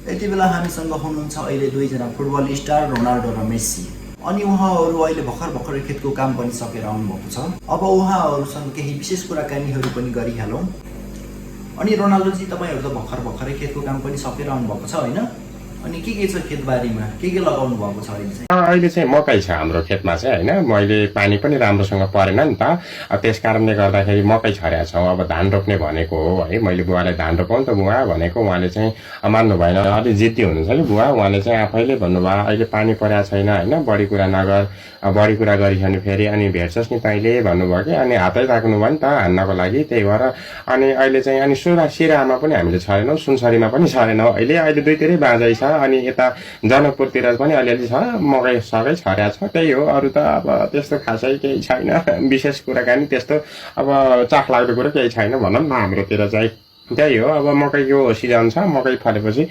यति बेला हामीसँग हुनुहुन्छ अहिले दुईजना फुटबल स्टार रोनाल्डो र मेस्सी। अनि उहाँहरू अहिले भर्खर खेतको काम पनि सकेर आउनुभएको छ। अब उहाँहरूसँग केही विशेष कुराकानीहरू पनि गरिहालौँ। अनि रोनाल्डोजी, तपाईँहरू त भर्खरै खेतको काम पनि सकेर आउनुभएको छ होइन? अनि के छ खेतबारीमा, के लगाउनु भएको छ अहिले चाहिँ? अहिले चाहिँ मकै छ हाम्रो खेतमा चाहिँ होइन। मैले पानी पनि राम्रोसँग परेन नि त, त्यस कारणले गर्दाखेरि मकै छरेका छौँ। अब धान रोप्ने भनेको हो है। मैले बुवालाई धान रोपाउँ त बुवा भनेको, उहाँले चाहिँ मान्नु भएन। अलिक जिद्दी हुनुहुन्छ कि बुवा, उहाँले चाहिँ आफैले भन्नुभयो अहिले पानी परेको छैन होइन, बढी कुरा नगर, बढी कुरा गरिस् भने फेरि अनि भेट्छस् नि तैँले भन्नुभयो कि। अनि हातै राख्नु भयो नि त हान्नको लागि, त्यही भएर अनि अहिले चाहिँ अनि सिरामा पनि हामीले छरेनौँ, सुनसरीमा पनि छरेनौँ। अहिले दुईतिरै बाँझै छ। अनि यता जनकपुरतिर पनि अलिअलि छ, मकै सबै छर्या छ। त्यही हो, अरू त अब त्यस्तो खासै केही छैन। विशेष कुराकानी त्यस्तो अब चाख लाग्दो कुरो केही छैन भनौँ न हाम्रोतिर चाहिँ। त्यही हो, अब मकैको सिजन छ, मकै फलेपछि।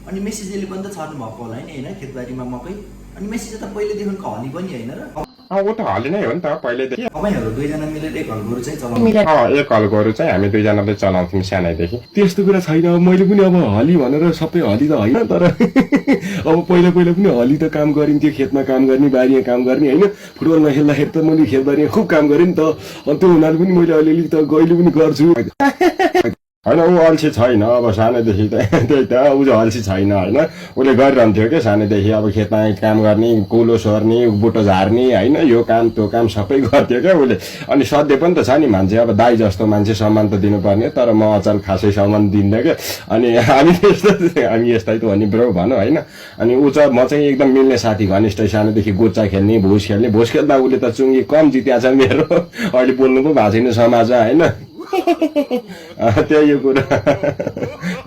अनि मेसीजीले पनि त छर्नु भएको होला नि होइन खेतबारीमा मकै? अनि मेसी चाहिँ त पहिलेदेखिको हली पनि होइन र? ऊ त हली नै हो नि त पहिल्यैदेखि। तपाईँहरू दुईजना मिलेर एक हल गोरु चाहिँ चलाउनु? एक हल गोरु चाहिँ हामी दुईजनाले चलाउँथ्यौँ सानैदेखि। त्यस्तो कुरा छैन। मैले पनि अब हली भनेर सबै हली त होइन, तर अब पहिला पनि हली त काम गरिन्थ्यो, खेतमा काम गर्ने, बारीमा काम गर्ने होइन। फुटबलमा खेल्दाखेरि त मैले खेतबारीमा खुब काम गरेँ नि त। अनि त्यो हुनाले पनि मैले अलिअलि त गहिले पनि गर्छु होइन। ऊ अल्छी छैन अब सानैदेखि त, त्यही त ऊ चाहिँ अल्छी छैन होइन। उसले गरिरहन्थ्यो क्या सानैदेखि, अब खेतमा काम गर्ने, कुलो सोर्ने, बुटो झार्ने होइन, यो काम त्यो काम सबै गर्थ्यो क्या उसले। अनि सधैँ पनि त छ नि मान्छे, अब दाइ जस्तो मान्छे सम्मान त दिनुपर्ने, तर म अचल खासै सम्मान दिन्न क्या। अनि हामी यस्तै त हो नि ब्रो भनौँ होइन। अनि ऊ चाहिँ म चाहिँ एकदम मिल्ने साथी, घनिष्ठ, सानोदेखि गोचा खेल्ने, भुस खेल्ने। भुस खेल्दा उसले त चुङ्गी कम जित्या छ मेरो, अहिले बोल्नु पो भएको छैन समाजमा होइन। त्यही यो कुरा।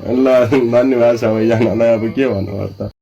ल धन्यवाद सबैजनालाई, अब के भन्नु त।